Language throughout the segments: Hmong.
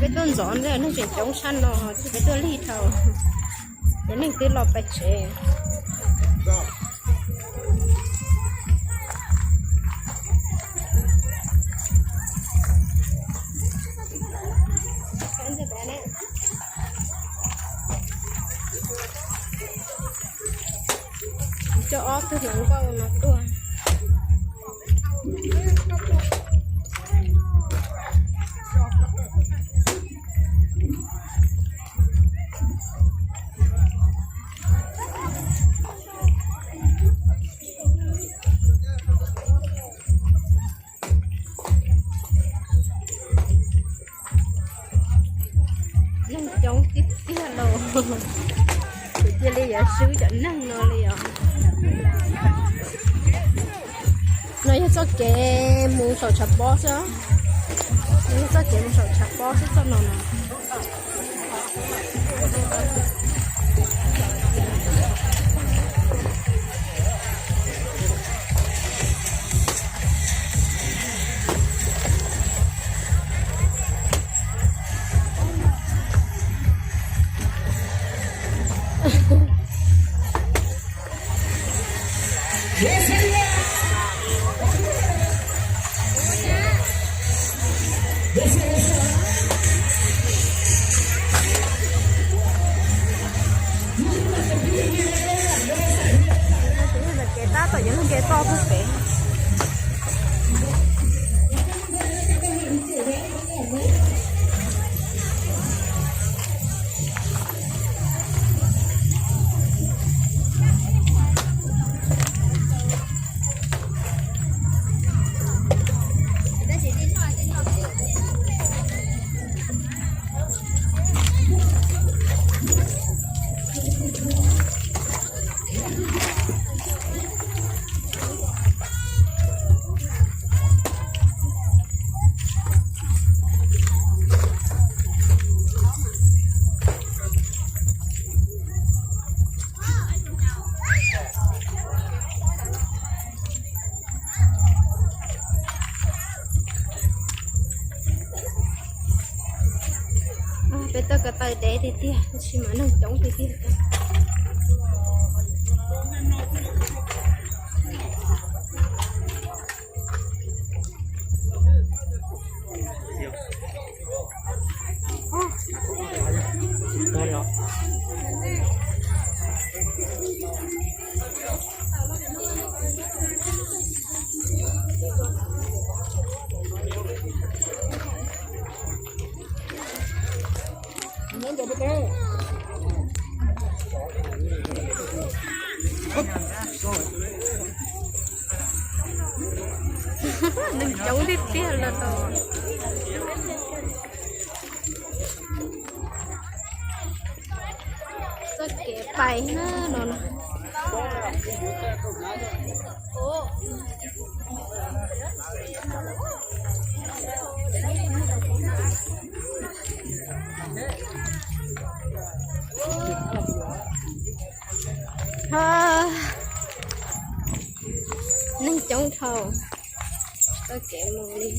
Peb tuaj ntxov ntawm neeg tseem coob sab no, peb tuaj lig dhau, ces neeg twb los pais tsev. Coj ob tug hluas nkauj no tuaj. Neeg coob tiag tiag los, kuv cia li yuav swb cov neeg no li os. No yog txoj kev mus saum tshav pob xwb. No yog txoj kev mus saum tshav pob xwb txoj no na. Ces tab tom yuav lub nce toj pug pem. Peb tuaj ko taw deb tiag tiag, tab sis mas neeg coob tiag tiag. Neeg coob tiag tiag los tau. Txoj kev pais na no. Neeg coob dhau, txoj kev mus li.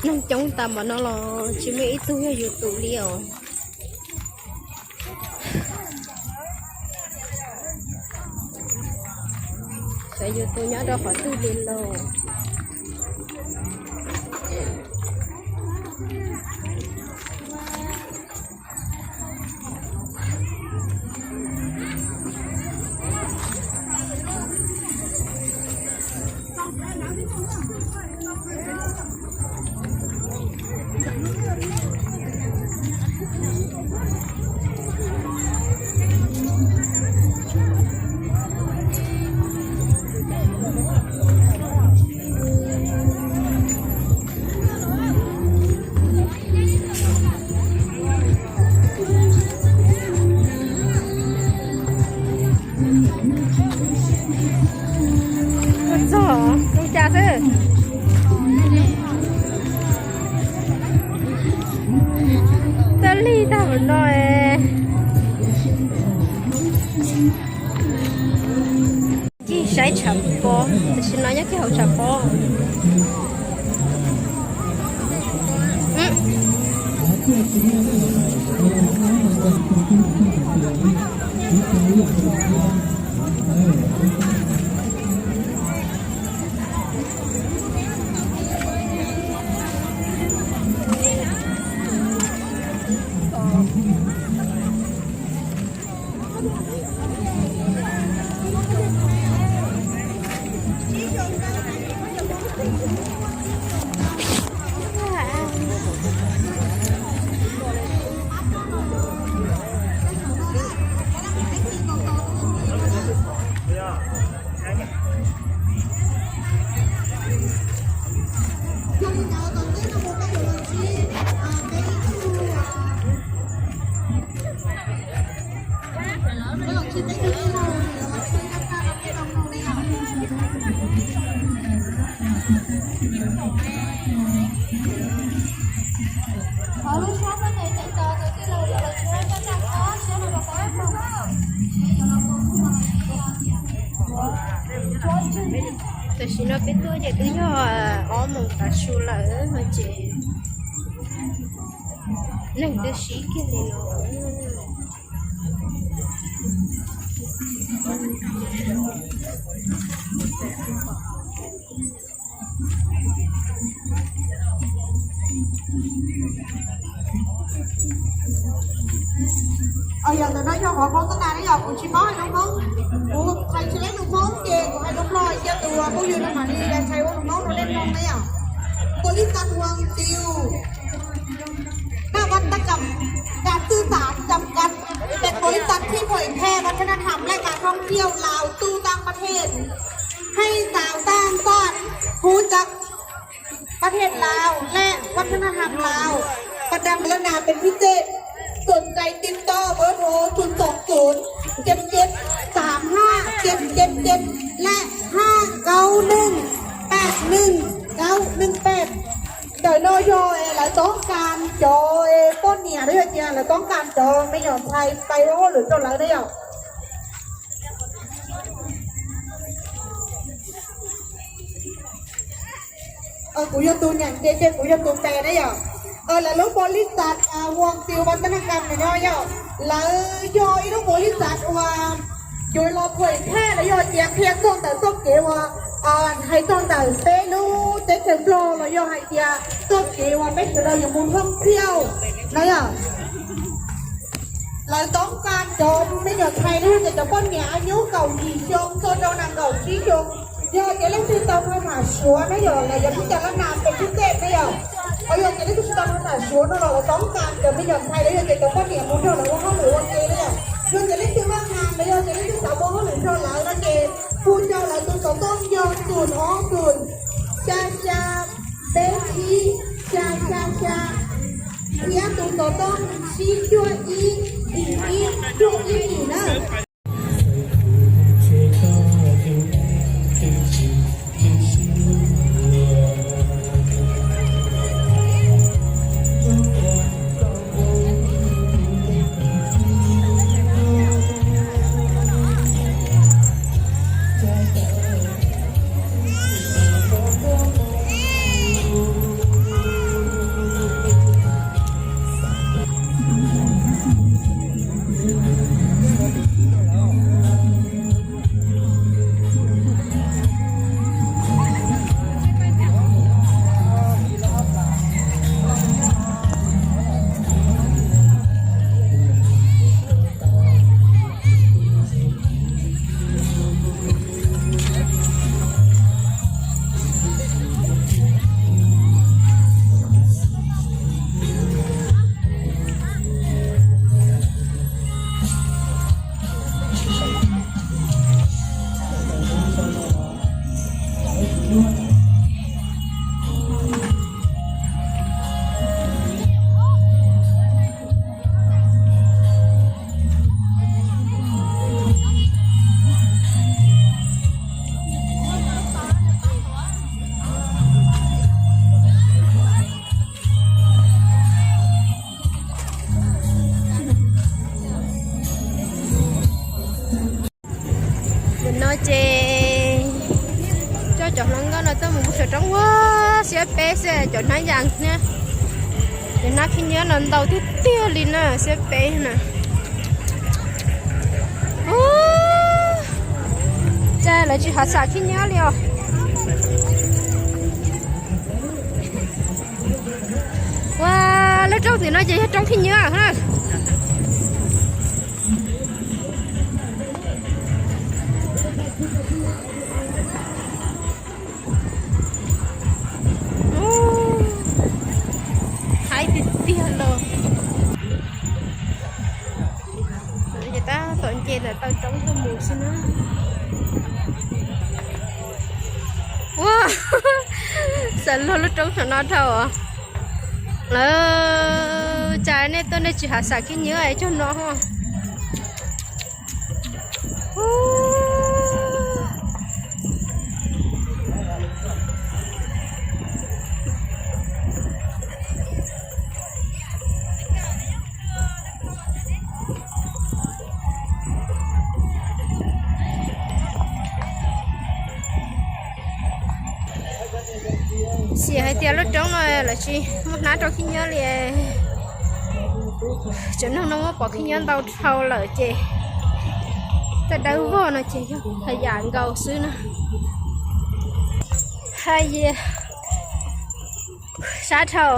Neeg coob tas npaum no los tsis muaj ib tug yog yus tus li os. Xyov yus tus nyob rau qhov twg li lauj. Txog zoo cas xwb. Txawj lig tag mus no. Ncig saib tshav pob, tam sim no nyob kiag hauv tshav pob. Tam sim no peb tuaj ces twb yog ob moos tav su lawm no ces neeg twb sib kiag li no. Yog ntawm no yog qhov Hmoob xwb na, yog kuv tsis paub hais lus Hmoob, kuv hais tsis tau lus Hmoob ces kuv hais lus Nplog cia tus phooj ywg no mam li ntshai ua lus Hmoob rau nej mloog na yom. Kuv li tag uas tiu นวัตกรรม การสื่อสารจำกัด เป็นบริษัทที่เผยแพร่วัฒนธรรมและการท่องเที่ยวลาวสู่ต่างประเทศ ให้ชาวต่างชาติรู้จักประเทศลาวและวัฒนธรรมลาว ประดังโฆษณาเป็นพิเศษ สนใจติดต่อเบอร์โทร ศูนย์สองศูนย์ เจ็ดเจ็ดสามห้า เจ็ดเจ็ดเจ็ด และ ห้าเก้าหนึ่ง แปดหนึ่ง เก้าหนึ่งแปด Ntawm no yog lawv toob kas cov poj niam los yog tias lawv toob kas cov me nyuam ntxhais pais ua hauj lwm rau lawv na yom. Kuv yog tus niam ces ces kuv yog tus pes na yom. Lawv lub npaum li xav uas tiv vas tas naj kam no yom, lawv yog ib lub npaum li xav uas yuav los phuam thaj los yog tias qhia txog ntawm txoj kev uas hais txog ntawm peb lub teb chaws Nplog los yog hais tias txoj kev uas peb sawv daws yuav mus thooj thiauj na yom. Lawv toob kas cov me nyuam ntxhais los yog tias cov poj niam a nyub kaum yim xyoo txog rau nees nkaum tsib xyoo. Yog tias leej twg tau phaj tham Suav na yom, los yog tib cov lab nas pes tib tej na yom. Los yog tias leej twg tsis tau phaj tham Suav no los lawv toob kas cov me nyuam ntxhais los yog tias cov poj niam mus nrog lawv ua hauj lwm ua ke na yom. Yog tias leej twg vaj nas los yog tias leej twg xav ua hauj lwm nrog lawv no ces hu rau lawv tus xov tooj yog xoom ob xoom xya xya peb tsib xya xya xya, thiab tus xov tooj tsib cuaj ib, ib ib cuaj ib ib na. Xwb cov hnab yas thiab, cov hnab khib nyiab no ntau tiag tiag li na, xiab peb na. Ub, cas lawv tsis hav xam khib nyiab li os. Ua, lub roob tim no ces yog roob khib nyiab na. Haib tiag tiag los. Ces tab tom nce ntawm taw roob tuaj mus xwb na. Ua, xam luag lub roob saum no dhau os. Lawv cas nej tuaj nej tsis hav xam khib nyiab es cog no ho. Xiam hais tias lub roob no lawv tsis muaj hnab rau khib nyiab li. Tsev neeg no muab pov khib nyiab ntau dhau lawm ces tej dawb vog no ces yog haj yam nkaus xwb na. Haj yam sab dhau.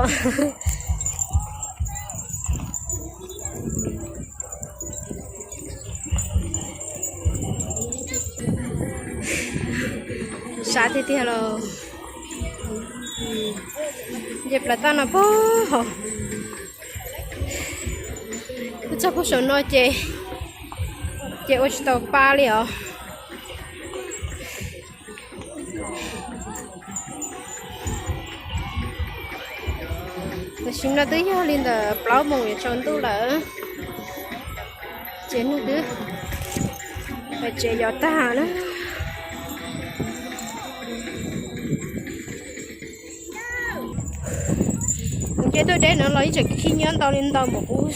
Sab tiag tiag los. Nce plaws toj no puag hauv. Wb txog puag saum no ces, ces ua tsis tau pa li os. Tam sim no twb yog li ntawm plaub moos yuav tsaus ntuj lawm, ces neeg twb tsev yov tag na. Kuv nce tuaj deb no los ib tseem khib nyiab ntau li ntau npaum ub.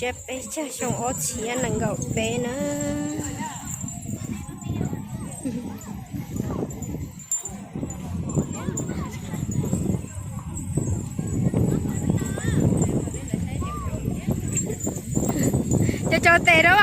Tsiab peb caug xyoo ob txhiab nees nkaum peb na. Cov cov tes rau.